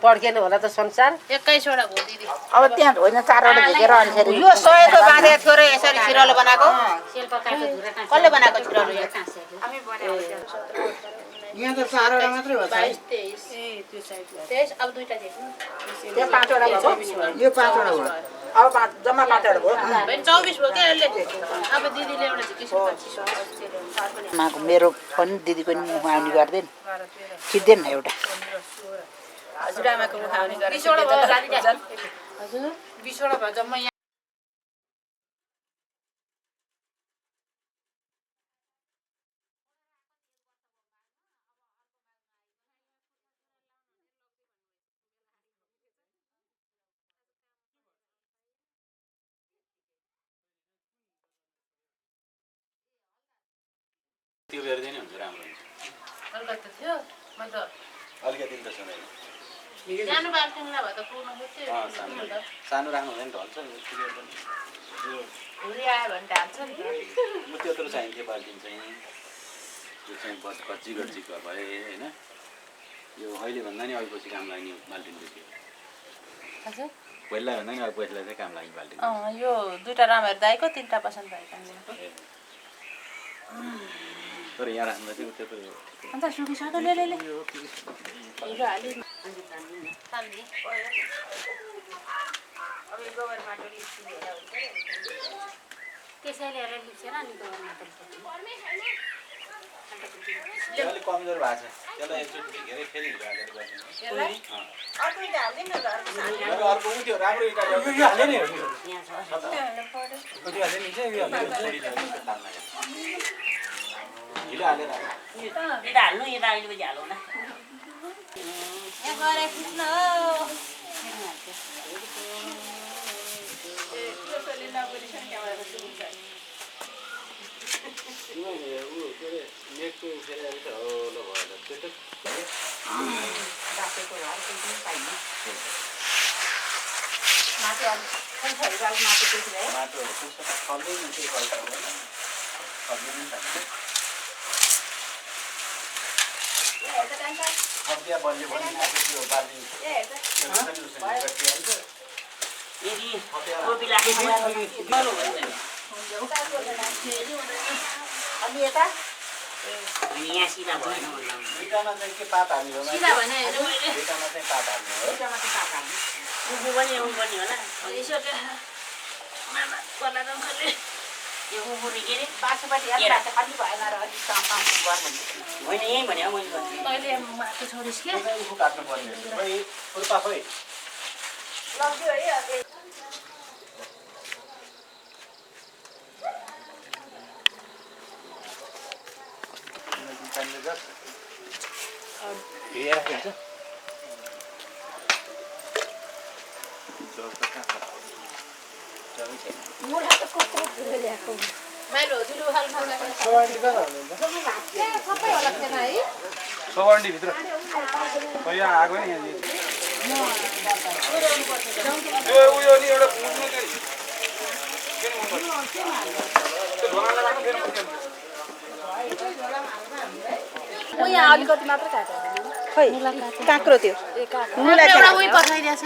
पड्केन होला त संसार 21वटा हो दिदी अब त्यहाँ होइन 4वटा झिकेर अनिखेरि यो 100 को बाँधे थियो रे यसरी छिरालो बनाएको कसले बनाएको छिरालो यो यहाँ त 4वटा मात्रै हो 22 23 ए त्यो साइडमा 23 अब दुईटा देख्नु त्यो 5वटा भयो यो 5वटा हो अब जम्मा 5वटा भयो 24 भयो के यसले अब दिदीले एउटा झिकिसक्यो माको मेरो पनि दिदीको नि मुख आउने गर्दैन खिच्दैन एउटा हजुरआमाको मुख आउने गरे 20वटा भयो रानी हजुर 20वटा भयो जम्मा त्यो बेर्दै नै हुन्छ राम्रो हुन्छ कलकत्ता थियो म त अलिकति त सुनाइ सानो बाल्टिङला भए त पुग्नु खोज्थ्यो सानो राख्नु हुँदैन ढल्छ हुरी आयो भने ढाल्छ नि त म त्यत्रो चाहिन्थ्यो बाल्टिङ चाहिँ त्यो चाहिँ कच्ची गच्चीको भए होइन यो अहिले भन्दा नि अहिलेपछि काम लाग्ने बाल्टिङ थियो हजुर पहिला भन्दा नि अहिलेपछि चाहिँ काम लाग्ने बाल्टिङ यो दुईटा रामहरू दाइको तीनटा पसन्द भएको तर यहाँ राख्नु चाहिँ त्यत्रो अन्त सुकिसक्यो ले हिरो हाल्यो त्यसैले हेरेर लिप्सेन अनि अलिक कमजोर भएको छ त्यसलाई एकचोटि झिकेरै फेरि हिरो हालेर गर्नु अर्को उ त्यो राम्रो इटा हाले नि हिलो हालेर हाल्नु यो अहिले पनि हालौँ न गरे खिच्न हो खर्चिया बलियो भने त्यो बाल्टी अनि यता यहाँ सिधा भएन इटामा चाहिँ के पात हाल्ने हो सिधा भने इटामा चाहिँ पात हाल्ने हो उभो पनि आउनु पर्ने होला यो उभो के अरे बासुपट्टि हेर्दा कति भएन र अलिक काम गर्नु होइन यहीँ भने मैले अहिले माटो छोडिस् के उभो काट्नु पर्ने खोइ पुर्पा खोइ लग्यो है अब सवान्डी भित्र यहाँ आएको नि यो उयो नि एउटा पुग्नु यहाँ अलिकति मात्र काट्यो खै काँक्रो त्यो मुला एउटा उही पठाइदिएछ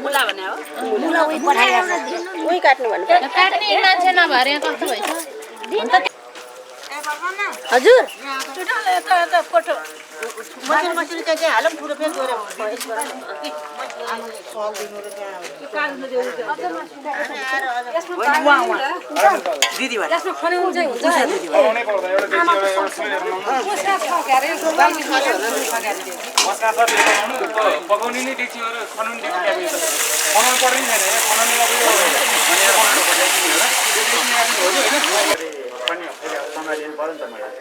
मुला भने हो मुला उही पठाइरहेछ उही काट्नु भन्नु काट्ने मान्छे नभएर यहाँ कस्तो भएछ हजुर फोटो मसुरी चाहिँ हालौँ ठुलो फेरि गएर दिदी भएर यसमा खनाउनु चाहिँ हुन्छ पकाउने नै डेक्चीहरू खनाउने डेक्ची खनाउनु पर्ने छैन खनाउने पनि समय दिनु पर्यो नि त मलाई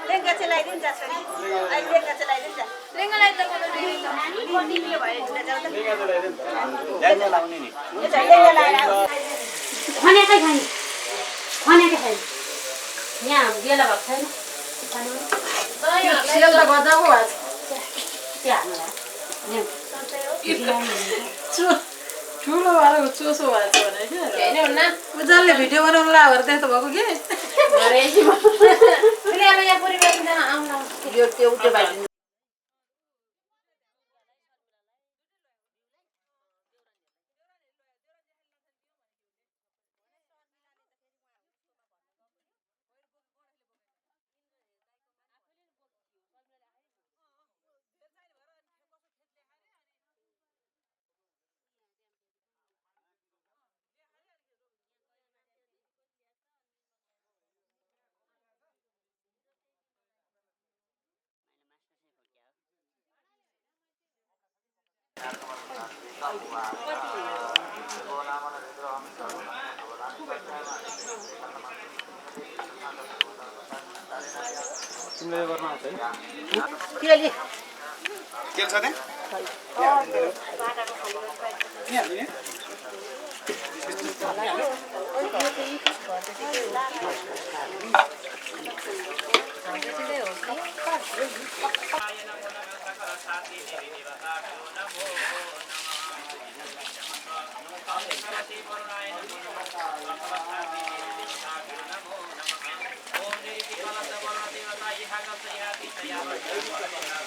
लेङ्गा चलाइदिन्छ लेङ्गा चलाइदिन्छ लेङ्गालाई त ल्याउनु लाउने नि लेङ्गा लाएर यहाँ बेला भएको छैन ठुलो वाला चोसो भएको भने क्या उजालले भिडियो बनाउनु लाग्यो त्यस्तो भएको के यो त्यो उठे बाहिर तिमीले गर्न आउँछ है केले के छ नि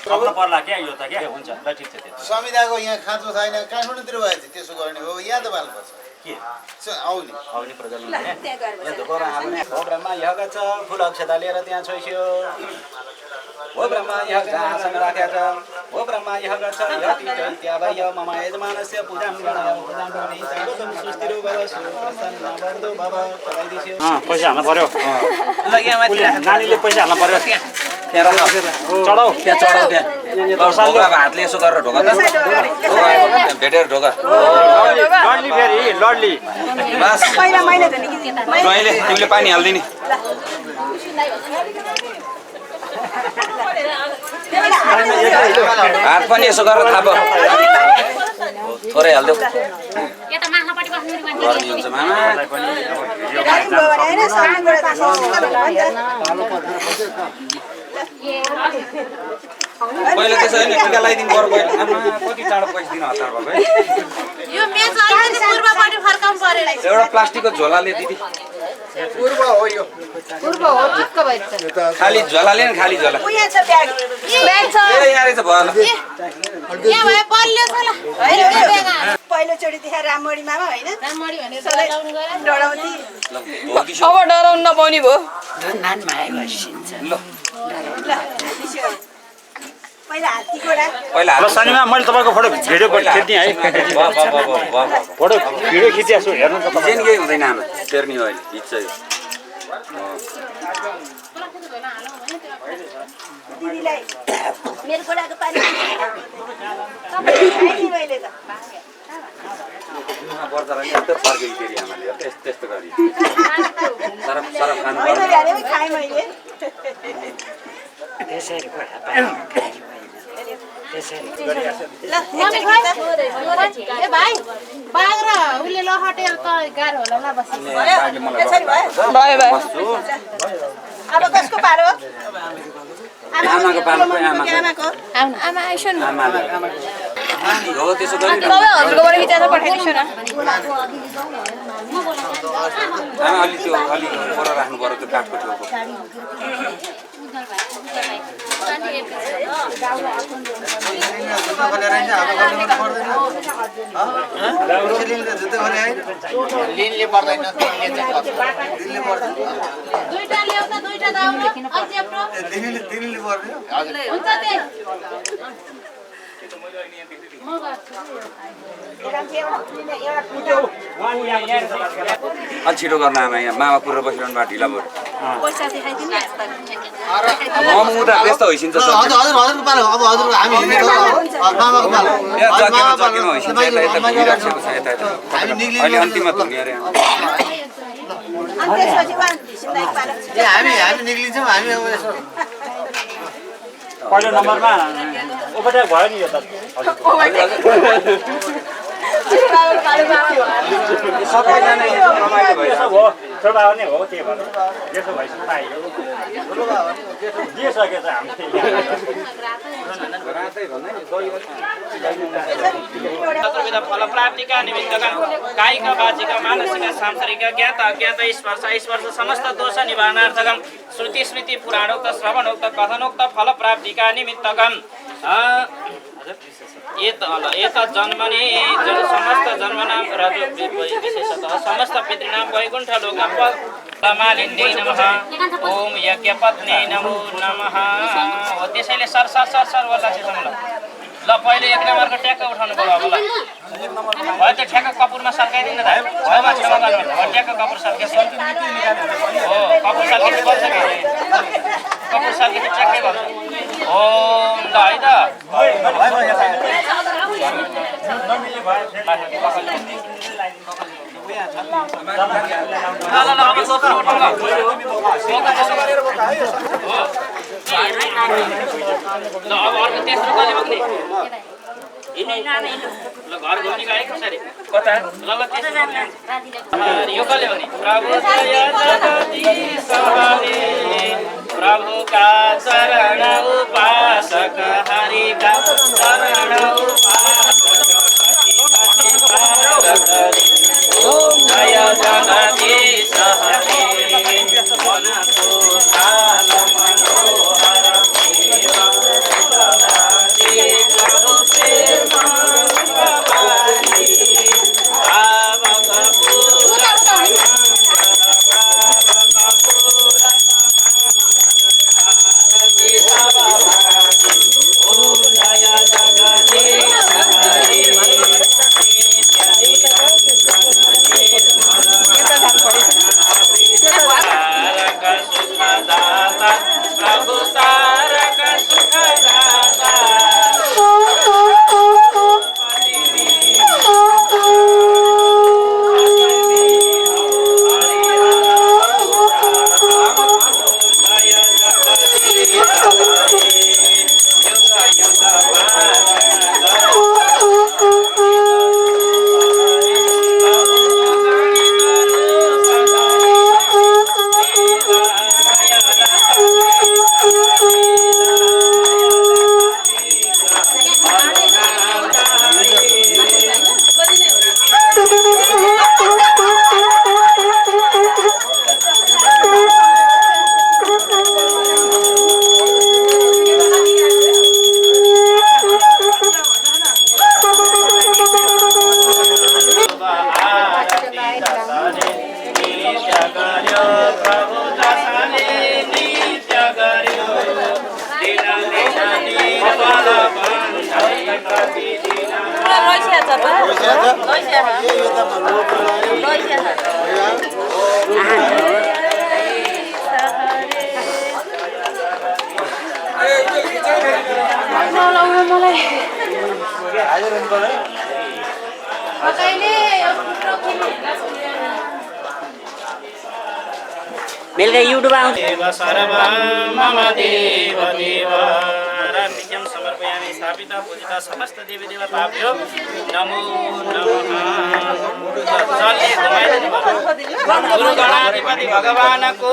सक्नु पर्ला क्या यो त क्या हुन्छ ल ठिक छ त्यो संविधाको यहाँ खाँचो छैन काठमाडौँतिर भयो त्यसो गर्ने हो यहाँ त बाल्नुपर्छ के आउने आउने प्रजलमा ब्रह्मा यहाँका छ फुल अक्षता लिएर त्यहाँ छोइस्यो हो ब्रह्मा यहाँ आसन राखेका छ हो ब्रह्मा यहाँका छ यति इत्यादय मम यजमानस्य पूजां गणय पूजां गर्ने स्वागतम सुस्थिरो भव सुप्रसन्न बन्धु भव चलाइदिस्यो पैसा हाल्नु पर्यो ल यहाँ माथि नानीले पैसा हाल्नु पर्यो त्यहाँ चढाउ त्यहाँ चढाउ त्यहाँ हातले यसो गरेर ढोका त भेटेर ढोका लड्ली फेरि लड्ली बस मैले तिमीले पानी हाल्दिनी हात पनि यसो गरेर थाप थोरै हालिदेऊ गरिदिन्छ मामा पहिला त्यसो होइन टिका लगाइदिनु पर्यो पहिला आमा कति चाँडो पैसा दिन हतार भएको है यो मेच अलिकति पूर्वपट्टि फर्काउनु पर्यो रहेछ एउटा प्लास्टिकको झोलाले दिदी पूर्व हो यो खाली झोलाले नि खाली झोला यहाँ छ ब्याग ब्याग छ ए यहाँ रहेछ भयो यहाँ भए बलियो छ ल पहिलोचोटि देखाएर राममणी मामा होइन राममणी भनेर डराउँथी अब डराउनु नपाउने भयो धन्नान माया गर्छिन्छ ल पहिला हात्ती घोडा पहिला ल शनिमा मैले तपाईँको फोटो भिडियो खिच्ने है फोटो भिडियो खिचिया छु हेर्नु त डिजाइन केही हुँदैन आमा फेर्ने हो अहिले हिट चाहिँ दिदीलाई मेरो घोडाको पानी खाइदिएँ मैले त पर्दा यस्तो फर्केको फेरि आमाले त्यस्तो गरी सरफ सरफ खानु मैले हालेँ खाएँ मैले त्यसरी ल ए भाइ बाघ र उसले लहटेर त गाह्रो होला ल बस त्यसरी भयो अब कसको पारो आमाको पालो आमाको आमाको आमा आइसो न हो त्यसो गरी तपाईँ हजुरकोबाट खिचेर पठाइदिन्छु न आमा अलि त्यो अलि पर राख्नु पर्यो त्यो काठको छेउको लिनले पर्दैन दिनले पर्दैन दुईटा ल्याउ त दुईटा दाउरा अझेप्रो दिनले पर्दैन हुन्छ त्यही अलि छिटो गर्न आमा यहाँ मामा कुरेर बसिरहनु भयो ढिला भयो पैसा देखाइदिनु मोमो उता व्यस्त होइसिन्छ हजुर हजुरको पालो अब हजुरको हामी हिँड्ने मामाको पालो जग्गामा होइसिन्छ यता यता घुमिराखेको छ यता यता अहिले अन्तिममा धुने अरे हामी निक्लिन्छौँ हामी अब यसो पहिलो नम्बरमा ओभरटेक भयो नि यो त सबैजना यसो रमाइलो भइरहेको हो छोरा पनि हो त्यही भएर यसो भइसक्यो पाइयो दिइसकेछ हामीले फलप्राप्तिका निमित्तका कायिक वाचिक मानसिक सांसारिक ज्ञात अज्ञात स्पर्श समस्त दोष निवारणार्थकम श्रुति स्मृति पुराणोक्त श्रवणोक्त कथनोक्त फलप्राप्तिका निमित्तकम एत जन्मने समस्त जन्मनाम रजो विशेषतः समस्त पितृणाम वैकुण्ठ लोकमालिन्यै नमः ओम यज्ञपत्न्यै नमो नमः हो त्यसैले सर वल्ला ल पहिले एक नम्बरको ट्याक्क उठाउनु पर्यो अब ल भयो त्यो ठ्याक्क कपुरमा सर्काइदिनु त भएमा क्षमा गर्नु ट्याक्क कपुर सर्केछ हो कपुर सर्केपछि बन्छ कि कपुर सर्केपछि ट्याक्कै बन्छ ओम ल है त ल अब अर्को तेस्रो कसले बोक्ने ल घर घुम्ने गाई कसरी कता ल तेस्रो यो कसले भने प्रभु दया जगदीश हरे प्रभु का चरण उपासक हरि का चरण उपासक ओम जय जगदीश हरे मनको काल मनोहर बेलुका युट्युब आउँछ देव सर्वं मम देव देव रामनित्यं समर्पयामि स्थापिता पूजिता समस्त देवी देवताभ्यो नमो नमः जलले घुमाइदिनु गुरु गणाधिपति भगवानको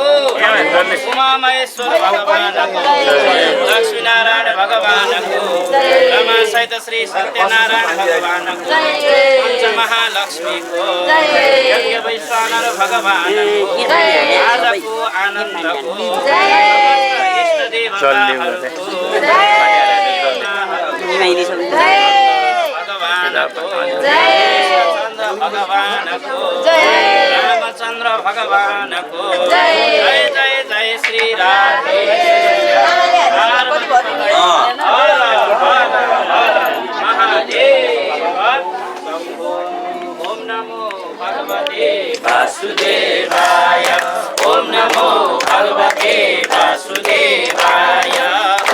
उमा महेश्वर भगवानको लक्ष्मी नारायण भगवानको रमा सहित श्री सत्यनारायण भगवानको पंच महालक्ष्मीको यज्ञ वैश्वानर भगवानको आजको आनन्दको इष्ट देवताहरूको भगवानको रामचन्द्र भगवानको जय जय जय श्री राधे महादेव ओम नमो भगवते वासुदेवाय ओम नमो भगवते वासुदेवाय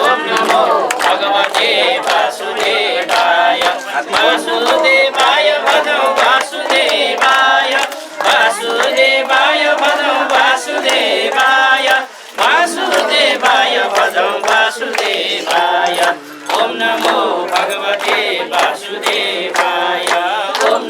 ओम नमो भगवते वासुदेवाय वासुदेवाय भजौ वासुदेवाय वासुदेवाय भजौ वासुदेवाय वासुदेवाय भजौ वासुदेवाय ओम नमो भगवते वासुदेवाय ओम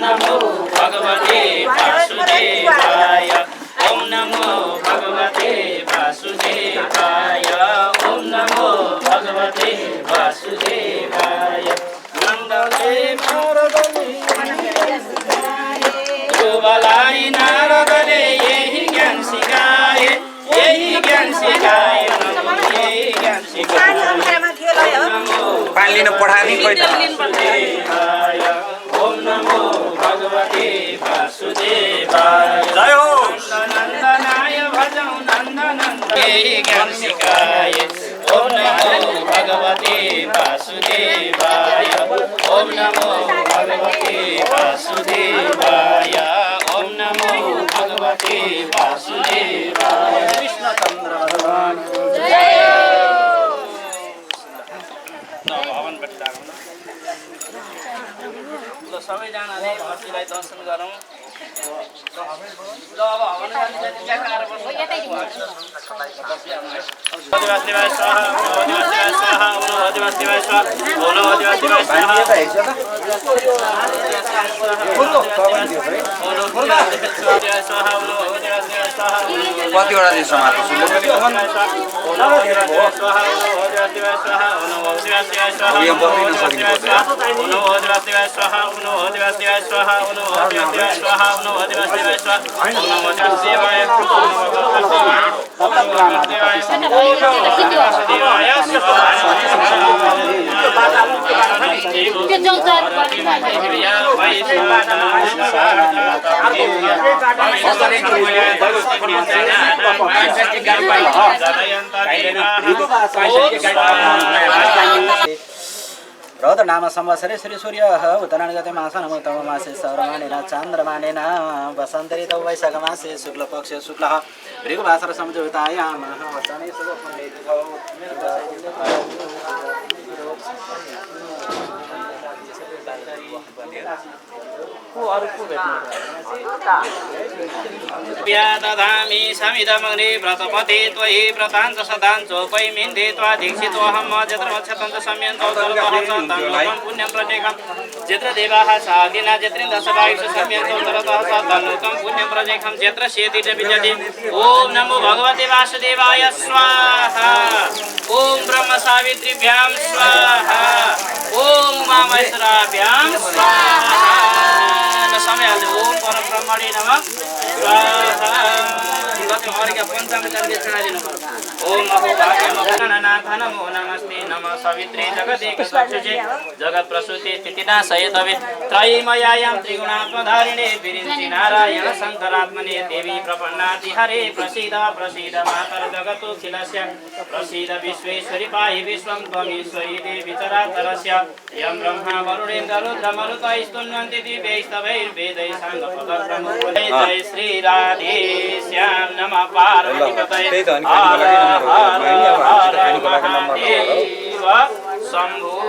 सिकाय नमो ज्ञान सिकाय पानी लिन पठानी ओम नमो भगवते वासुदेवाय जय हो नन्दनाय भजौ नन्दनन्दनाय ज्ञान सिकाय ओम नमो भगवते वासुदेवाय ओम नमो भगवते वासुदेवाय ओम नमो भगवते वासुदेवाय कृष्णचन्द्र भगवान जय भवन भेट्टागौँ ल सबैजनाले मूर्तिलाई दर्शन गरौँ ल अब हवन गर्ने जति जग्गाहरु बस्छ आदिवासीवाय स्वाहा आदिवासीवाय स्वाहा आदिवासीवाय स्वाहा आदिवासीवाय स्वाहा कतिवटा चाहिँ समातो रौद्र नाम संवत्सरे श्री सूर्य उत्तरायण गते मासनमुत्तम मासे सौरमानेन चन्द्रमानेन वसन्त ऋतौ वैशाख मासे शुक्ल पक्ष शुक्लः ऋगुवासर संयुक्तायाम वसने दधामि समिदमग्नि व्रतपते त्वयि व्रताञ्च सदाञ्चोपै मिन्दित्वा दीक्षितोऽहं जत्रमच्छतञ्च सम्यन्तो तल्लोकं पुण्यं प्रजेकं जत्र देवाः सादिना जत्रिन्दशवायुष सम्यन्तो तरतः स तल्लोकं पुण्यं प्रजेकं जत्र शेति च विजति ॐ नमो भगवते वासुदेवाय स्वाहा ॐ ब्रह्म सावित्रीभ्यां स्वाहा ॐ उमामहेश्वराभ्यां स्वाहा समय हाल्छ ओम परब्रह्मणे नमः स्वाहा गते हरिका पञ्चामृतले दक्षिणा दिनु पर्यो ओम अहो भाग्यमगणनाथ नमो नमस्ते नमः सवित्रे जगदेक सक्षुजे जगत् प्रसूते स्थितिनाशये तवे त्रयीमयायां त्रिगुणात्मधारिणे विरिञ्चि नारायण शङ्करात्मने देवी प्रपन्नाति हरे प्रसीद प्रसीद मातर जगतोऽखिलस्य प्रसीद विश्वेश्वरि पाहि विश्वं त्वमीश्वरी देवी चराचरस्य यं ब्रह्मा वरुणेन्द्र रुद्रमरुतैः स्तुन्वन्ति दिव्यैस्तवैर्वेदैः साङ्गपदक्रमोपदै जय श्री राधे श्याम नमः पार्वतीपतये हर हर हर महादेव शम्भो